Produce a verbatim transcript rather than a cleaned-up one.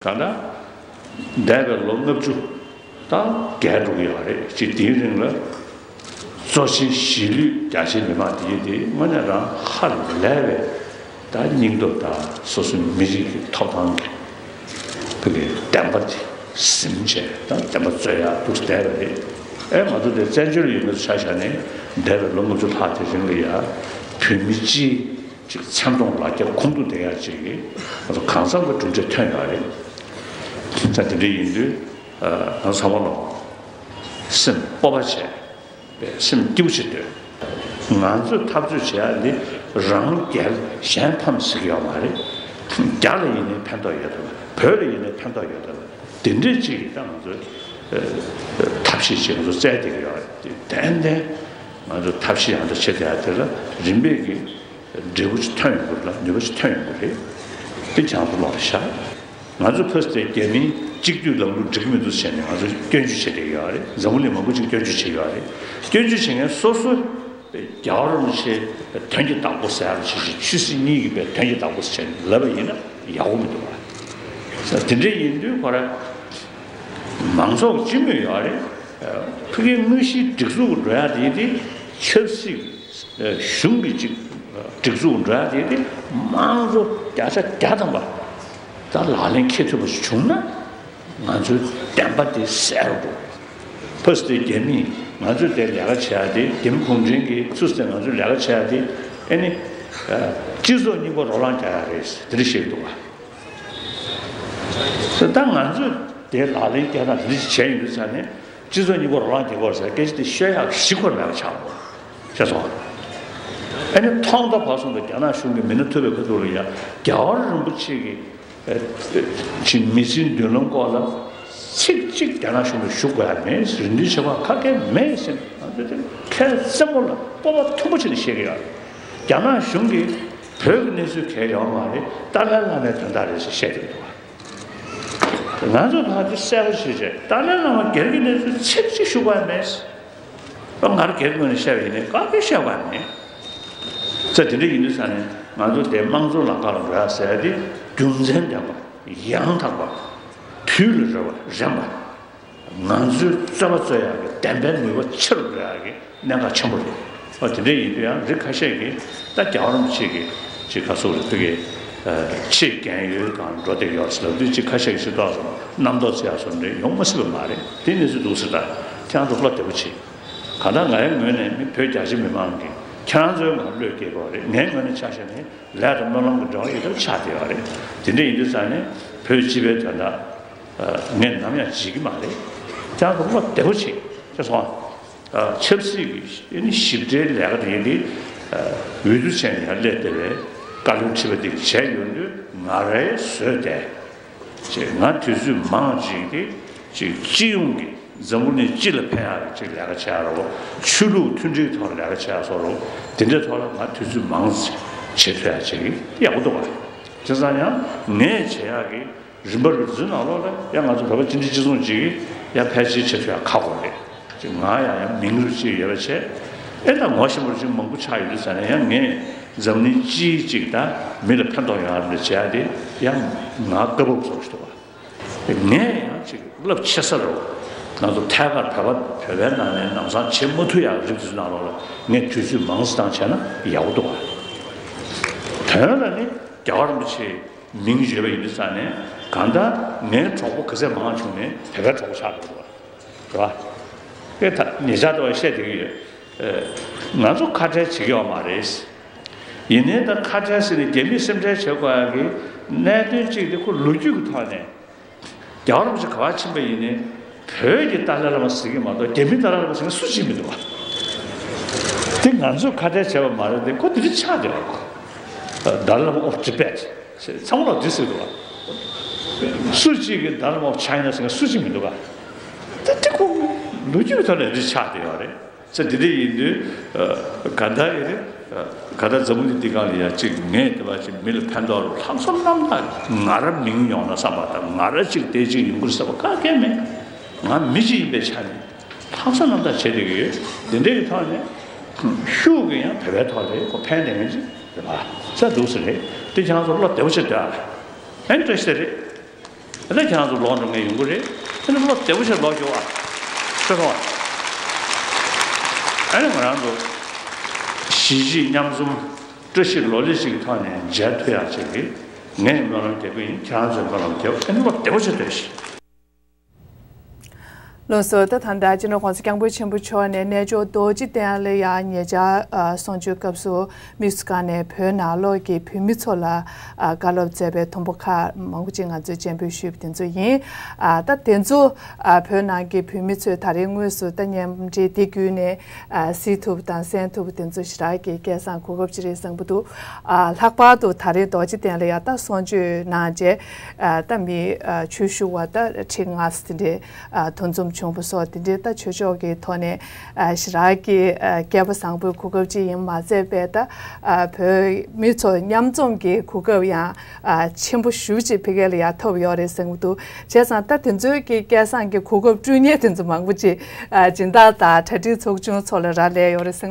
གང་ལྟར་འདས་པའི་ལོ་ལྔ་བཅུ་ད་བརྒལ་འགྲོ་གི་ཡོད་རེད། ཅིག་དེའི་རིང་ལ་གཙོ་ཆེན་གཞིས་ལུས་རྒྱ་ཆེའི་མི་མང་དེ་ཡིན་དེ་དངོས་གནས་རང་ཧ་ལས་པའི་ད་སྙིང་སྟོབས་དང་སོ་སོའི་མི་རིགས་ཀྱི་ཐོབ་ཐང་གི་བོད་ཀྱི་བདེན་པ་དེ་ཟིན་བྱས་ད་བདེན་པ་རྩོད་ཡག་འདུག་བསྡད་པ་རེད། ཨེ་ང་ཚོ་དེ་བཙན་བྱོལ་ཡོད་མཁན་ཚོ་ཆ་བཞག་ནས་འདས་པའི་ལོ་ལྔ་བཅུ་ལྷག་དེ་རིང་ལ་ཡ་བོད་མི་སྤྱིའི་ཅིག་འཚེམ་དྲུང་ལ་རྒྱ་ཁུངས་གཏུགས་བསྡད་ཡག་ཅིག་གི་ང་ཚོ་གང་འཚམ་གྱི་གྲུབ་འབྲས་ཐོན་ཡོད་རེད། ད་དེ་འདྲ་ཡིན་དུས་ང་ཚོ་ཚང་མ་ལོ་སེམས་སྤོབས་པ་བྱས་པའི་སེམས་སྐྱིད་པོ་བྱེད་འདོད། ང་ཚོས་འཐབ་རྩོད་བྱེད་ཡག་འདི་རང་རྒྱལ་གཞན་ཕམ་ཟེར་གྱི་ཡོད་མ་རེད། རྒྱ་ལ་ཡིན་ནའི་ཕན་ཐོགས་ཡོད་དམ་བོད་ལ་ཡིན་ནའི་ཕན་ཐོགས་ཡོད་དམ་དེ་འདྲས་ཅིག་གི་ད་ང་ཚོས་ཐབས་ཤེས་ཅིག་ང་ཚོ་བཙལ་བསྡད་ཀྱི་ཡོད་རེད། དེ་ཏན་ཏན་ང་ཚོ་ཐབས་ཤེས་ཡང་དག་བྱེད་བསྡད་ཡག་དེ་ལ་རིམ་པས་ཀྱི་འབྲས་བུ་ཅིག་ཐོན་ཡོང་གི་རེད་ལ་ནུས་པ་ཅིག་ཐོན་ཡོང་གི་རེད། དེ་ཁྱེད་རང་ཚོ་ལོག་ལ་བཞག་ང་ཚོ་ཕོ་སི་ཏེ་རྒྱ་མིའི་གཅིག་སྡུད་ལམ་ལུགས་འགྲིག་གི་མི་འདུག་ཟེར་ནས་ང་ཚོ་སྐྱོན་བརྗོད་བྱེད་བསྡད་ཡོད་རེད། འཛམ་བུ་གླིང་མང་པོ་ཅིག་སྐྱོན་བརྗོད་བྱེད་ཡོད་རེད། སྐྱོན་བརྗོད་བྱེད་མཁན་སོ་སོ་རྒྱལ་བ་རིན་པོ་ཆེ་དོན་གྱི་བདག་པོ་ཟེར་ཡག་ལ་བྱེད་ཅིག་ཆོས་སྲིད་གཉིས་ཀྱི་པའི་དོན་གྱི་བདག་པོ་ཟེར་ནས་ལབ་པ་ཡིན་ན་ཡག་པོ་མི་འདུག་བ། དེ་འདྲ་ཡིན་དུས་ཁོ་ར་མང་ཚོགས་ཀྱི་སྤྱི་མོས་ཡོད་རེད། ཕ་གིའི་དངོས་གཞིའི་སྒྲིག་འཛུགས་འགྲོ་ཡག་དེ་དེ་ཆབ་སྲིད་གཞུང་གི་ཅིག་སྒྲིག་འཛུགས་འགྲོ་ཡག་དེ་དེ་དམངས་གཙོ་བརྒྱ་ཆ་བརྒྱ་ཐམ་པ་ད་ལག་ལེན་འཁེལ་ཐུབ་པ་ཞིག་བྱུང་ན་ང་ཚོའི་བདེན་པ་དེ་གསལ་རུ་འགྲོ། ཕོ་སི་ཏེ་རྒྱ་མིས་ང་ཚོས་དེ་ལས་ཀ་བྱེད་ཡག་དེ་རྒྱ་མི་གུང་ཁྲན་གྱིས་ཕོ་སི་ཏེ་ང་ཚོས་ལས་ཀ་བྱེད་ཡག་དེ་ཨེ་ནི་སྤྱི་ཚོགས་རྙིང་པ་རོ་ལངས་རྒྱག་ཡག་རེད་དེ་འདྲ་བཤད་འདུག་བ། ད་ང་ཚོས་དེ་ལག་ལེན་བསྟར་སྟངས་དེ་འདྲ་ཞིག་བྱས་ཡོང་དུས་ཙང་ནས་སྤྱི་ཚོགས་རྙིང་པ་རོ་ལངས་རྒྱག་གི་ཡོད་རེད་ཟེར་སྐད་ཆ་དེ་ཤོད་ཡག་གཞི་ཁོ་རང་མེད་པ་ཆགས་འགྲོ། ཤེས་སོང་། ཨ་ནི་ཐོག་མཐའ་བར་གསུམ་དུ་རྒྱ་ནག་གཞུང་གིས་མི་སྣ་ཐུབ་པའི་ཁ་ཐུག་ལ་ཡ་རྒྱལ་བ་རིན་པོ་ཆེ་གི་ཅིག་མི་ཚེའི་མདུན་ལམ་སྐོར་ལ་ཚིག་གཅིག་རྒྱ་ནག་གཞུང་གིས་ཞུ་དགོས་ཡ་མེད། རེ་འདུན་བྱེད་པ་ཁ་སྐད་མེད་ཟེར་ནས་ང་ཚོས་དེ་ཁ་བཙན་པོ་ལ་སྤོབས་པ་མཐོན་པོ་བྱས་ནས་བཤད་ཀྱི་ཡོད་རེད། རྒྱ་ནག་གཞུང་གིས་བོད་ཀྱི་གནས་ཚུལ་གལ་ཡོད་མ་རེད། ཏཱ་ལའི་བླ་མའི་དོན་དག་རེད་ཟེར་བཤད་ཀྱི་འདུག་བ། ང་ཚོ་ད་དེ་གསལ་པོ་ཞིག་བྱས་ཏཱ་ལའི་བླ་མ་སྒེར་གྱི་གནས་ཚུལ་ཚིག་གཅིག་ཞུ་དགོས་མེད། ང་རང་སྒེར་ངོས་ནས་བཤད་པ་ཡིན་ནའི་ག་གེ་བཤད་དགོས་མེད། ཙང་དེ་འདྲ་ཡིན་དུས་ཙང་ནས་ང་ཚོ་དེ་དམངས་གཙོ་ལམ་ཁ་ལ་འགྲོ་ཡ་ཟེར་ཡ་དེ་རྒྱུ་མཚན་ལྡན་པ་ཡང་དག་པ་དུས་ལ་རེ་བ་རན་པ། ང་ཚོའི་རྩོད་པ་རྩོད་ཡག་གི་བདེན་པའི་ནུས་པ་ཆེ་རུ་འགྲོ་ཡག་གི་གནད་འགག་ཆེན་པོ་རེད། ཨ་དེ་འདྲ་ཡིན་དུས་ཡང་རིགས་ཁ་ཤས་ཀྱིས་ད་རྒྱལ་བ་རིན་པོ་ཆེ་གི་ཅིག་ག་སོགས་རེད་ཕ་གི་ཆེས་རྒན་ཡོལ་གང་འགྲོ་བསྡད་ཡོད་ཟེར་ལབ་དུས་ཅིག་ཁ་ཤས་ཀྱིས་ཤི་ཏོག་སོང་རྣམ་རྟོག་ཚེ་ཡག་སོང་འདྲ་ཡོང་མ་སྲིད་པ་མ་རེད། དེ་གནས་ཚུལ་འདུག་ཟེར། ད་ཁྱེད་རང་ཚོ་བློ་བདེ་པོ་བྱེད། གང་ལྟར་ང་ཡི་ངོས་ནས་མི་བོད་རྒྱ་ཆེ་མི་མང་གིས་ཁྱེད་རང་ཚོའི་ངང་བློས་སྐྱེལ་དགོས་རེད། ངའི་ངོས་ནས་ཆ་བཞག་ནས་ལས་དང་སྨོན་ལམ་གྱི་འབྲེལ་བ་ཡོད་ཐབས་ཆགས་བསྡད་ཡོད་རེད། དེ་འདྲ་ཡིན་དུས་ཙང་ནས་བོད་སྤྱི་པའི་དོན་དག་ངས་ནམ་ཡང་བརྗེད་ཀྱི་མ་རེད། ཁྱེད་རང་ཚོ་བློ་བདེ་པོ་བྱེད། ཤེས་སོང་ཨ། ཆབ་སྲིད་ཀྱི་ཨ་ནི་ཞིབ་ཕྲའི་ལས་ཀ་དེ་ཡིན་དེ་འོས་བསྡུ་བྱས་ནས་ཡར་སླེབས་བསྡད་པའི་བཀའ་བློན་ཁྲི་པ་དེ་གིས་བྱས་ཡོང་དུས་ང་རའི་བཟོས་ཏེ་ཅེས་ང་དུས་ཚོད་མང་ཅིག་དེ་ཅིག་སྤྱི་ཡོངས་ཀྱི་འཛམ་བུ་གླིང་སྤྱི་ལ་ཕན་ཡག་གི་ཅིག་ལས་ཀ་བྱས་རོགས། ཆོས་ལུགས་མཐུན་སྒྲིལ་ཐོག་ལས་ཀ་བྱས་སོགས་རོགས། དེ་འདྲའི་ཐོག་ལ་ང་དུས་ཚོད་མང་ཙམ་བྱེད་ཐུབ་ཡག་ཅིག་ཡག་པོ་འདུག་བ། བྱས་ཙང་ཡང་ངས་བྱེད་ཡག་གི་རིམ་པ་རུ་འཛིན་ནང་ལོགས་ལ་ཡང་ང་ཚོ་བོད་པ་སྤྱི་འཐུས་སྤྱི་ཚོགས་ཅིག་ཡང་ཕལ་ཆེར་བྱེད་ཐུབ་ཡག་ཁག་པོ་རེད། ཅིག་ང་ཡང་ཡང་མིང་རུ་ཅིག་ཡོད་པ་བྱས། ཨེ་ད་ངོ་ཤེས་པ་རུ་ཅིག་མང་པོ་ཆགས་ཡོད་དུས་ཙང་ནས་ཡང་ངས་འཛམ་གླིང་སྤྱིའི་ཅིག་ད་མི་ལ་ཕན་ཐོགས་ཡོང་ཡག་རེ་བྱེད་ཡག་དེ་ཡང་ང་སྐབས་བབ་བཟོ་ཞིག་འདུག་བ། ངས་ཡང་ཅིག་རླབས་ཆེ་ས་རུ་ང་ཚོ་ཐད་ཀར་བོད་པ་བོད་པའི་ནང་ནས་ནམ་སང་བྱེད་མ་ཐུབ་ཡག་རིགས་དེ་ཚོའི་ནང་ལོགས་ལ་ངས་དུས་ཚོད་མང་ཙམ་བཏང་བྱས་ན་ཡག་པོ་འདུག་བ། དོན་ལ་ནི་རྒྱལ་བ་རིན་པོ་ཆེ། མིང་བརྗོད་པ་ཡིན་དུས་ཙང་ནས་གང་ལྟར་ངའི་གྲོགས་པོ་ག་ཚད་མང་བྱུང་ནས་བོད་པའི་གྲོགས་པོ་ཆགས་འགྲོ་བ་རེད་བ། དེ་ད་ཉེ་ཆར་དུ་བཤད་བསྡད་ཀྱི་ཡོད། ང་ཚོ་ཁ་བྲལ་བྱེད་ཀྱི་ཡོད་མ་རེད། ཡིན་ནའི་ད་ཁ་བྲལ་ཟེར་ནས་རྒྱ་མིས་སེམས་ཁྲལ་བྱེད་དགོས་ཡག་གི་གནད་དོན་གཅིག་དེ་ཁོ་ལོ་རྒྱུས་ཀྱི་ཐོག་ནས་རྒྱལ་བ་རིན་པོ་ཆེ་ག་པར་ཕྱིན་པ་ཡིན་ནའི་བོད་ཀྱི་ཏཱ་ལའི་བླ་མ་ཟེར་གྱི་མ་གཏོགས་རྒྱ་མིའི་ཏཱ་ལའི་བླ་མ་ཟེར་མཁན་སུ་གཅིག་མི་འདུག་བ། དེ་ང་ཚོས་ཁ་བྲལ་བྱས་པ་མ་རེད་དེ་ཁོ་དེ་འདྲ་ཆགས་བསྡད་པ་ཁོ། Dalai Lama of Tibet། ཚང་མ་ལ་འདི་ཟེར་འདུག་ག་སུ་གཅིག་གིས་Dalai Lama of China ཟེར་མཁན་སུ་གཅིག་མི་འདུག་ག་ད་དེ་ཁོ་ལོ་རྒྱུས་ཀྱི་ཐོག་ནས་འདི་ཆགས་བསྡད་ཡོད་རེད། ས་འདི་འདྲ་ཡིན་དུས་ག་ད་ཡིན་རེད། ག་ད་འཛམ་བུ་གླིང་འདི་སྒང་ལ་ཡ་གཅིག་ངས་དེ་བ་གཅིག་མི་ལ་ཕན་ཐོགས་རུ་ལྷག་བསམ་རྣམ་དག་ང་ར་མིང་ཡོང་ན་བསམ་པ་དང་ང་ར་གཅིག་དེ་གཅིག་ཡོང་གི་རེད་བསམ་པ་ག་གེ་མེད། ང་མི་གཅིག་ཡིན་པའི་ཆ་ནས་ལྷག་བསམ་རྣམ་དག་བྱེད་བསྡད་ཀྱི་ཡོད། འདི་འདྲ་གི་ཐོག་ནས་ཤུགས་ཀྱིས་ཡང་བོད་པའི་ཐོག་ལ་ཁོ་ཕན་བསྡད་མཁན་ཅིག་རེད་པ། ས་འདུག་ས་རེད། དེ་ཁྱེད་རང་ཚོ་བློ་བདེ་པོ་བྱེད་འདོད་ཨ། ཨེ་འདྲ་ཞིག་རེད། དེ་ལས་ཁྱེད་རང་ཚོ་ལོག་འགྲོ་མཁན་ཡོང་གི་རེད། དེ་ནི་བློ་བདེ་པོ་བྱས་ལོག་ཤོག་ཨ། ཤོད་རོགས་ཨ། ཨ་ནི་ང་རང་ཚོ་གཞིས་བྱེས་མཉམ་འཛོམས་བཀྲ་ཤིས་ལོ་ལེགས་ཤིག་གི་ཐོག་ནས་མཇལ་ཐུབ་ཡག་ཅིག་གི་ངས་སྨོན་ལམ་རྒྱག་གི་ཡིན། ཁྱེད་རང་ཚོས་སྨོན་ལམ་རྒྱབ། ཨ་ནི་བློ་བདེ་པོ་བྱས་སྡོད་ཤིག་ལགས་སོ། ད་ད་ལྟ་སྤྱི་ནོར་༸གོང་ས་༸སྐྱབས་མགོན་ཆེན་པོ་མཆོག་ནས་རྣལ་འབྱོར་རྡོ་རྗེ་གདན་ལ་ཡང་ཉེ་ཆར་ཨ་གསུང་ཆོས་སྐབས་སུ་དམིགས་སུ་བཀར་ནས་བོད་ནང་ལོགས་ཀྱི་བོད་མི་ཚོ་ལ་ཨ་བཀའ་སློབ་སྩལ་བའི་དུམ་བུ་ཁག་མང་པོ་ཅིག་ང་ཚོས་སྤྱན་འབུལ་ཞུས་པ་དེ་ཚོ་ཡིན། ཨ་ད་དེ་ཚོ་ཨ་བོད་ནང་གི་བོད་མི་ཚོས་ད་རེས་དངོས་སུ་ད་མཉམ་འབྲེལ་འདི་བརྒྱུད་ནས་ཨ་གཟིགས་ཐུབ་དང་གསན་ཐུབ་དེ་ཚོ་ཞེ་དྲག་གི་སྐལ་བཟང་གོ་སྐབས་ཅིག་རེད་བསམ་གྱི་འདུག་ཨ་ལྷག་པར་དུ་ད་རེས་རྡོ་རྗེ་གདན་ལ་ཡང་ད་གསུང་ཆོས་གནང་རྗེས་ཨ་ད་མི་ཨ་ཆོས་ཞུ་བ་ད་ཁྲི་ལྔ་ཙམ་དེ་འདྲའི་ཨ་འདུ་འཛོམས་བྱུང་བ་སོགས་དེ་འདྲའི་ད་ཆོས་ཕྱོགས་ཀྱི་ཐོག་ནས་ཨ་ཞེ་དྲག་གི་ཨ་སྐལ་པ་བཟང་པོའི་གོ་སྐབས་ཅིག་ཡིན་མ་ཚད་པའི་ད་ཨ་བོད་མི་ཚོ་མཉམ་འཛོམས་ཀྱི་གོ་སྐབས་ཡང་ཨ་ཆེན་པོ་ཞེ་པོ་ཅིག་ཕ་གི་ལ་ཡང་ཐོབ་ཡོད་རེད་བསམ་གྱི་འདུག་བྱས་ཙང་ད་དེ་ཚོའི་གི་སྐལ་བཟང་གི་གོ་སྐབས་སྤྲོད་མཁན་དེ་ཚོ་མང་པོ་ཅིག་ཨ་སྦྱིན་བདག་དང་གྲ་སྒྲིག་ཚོགས་ཆུང་ཚོ་ལ་རག་ལས་ཡོད་རེད་བསམ།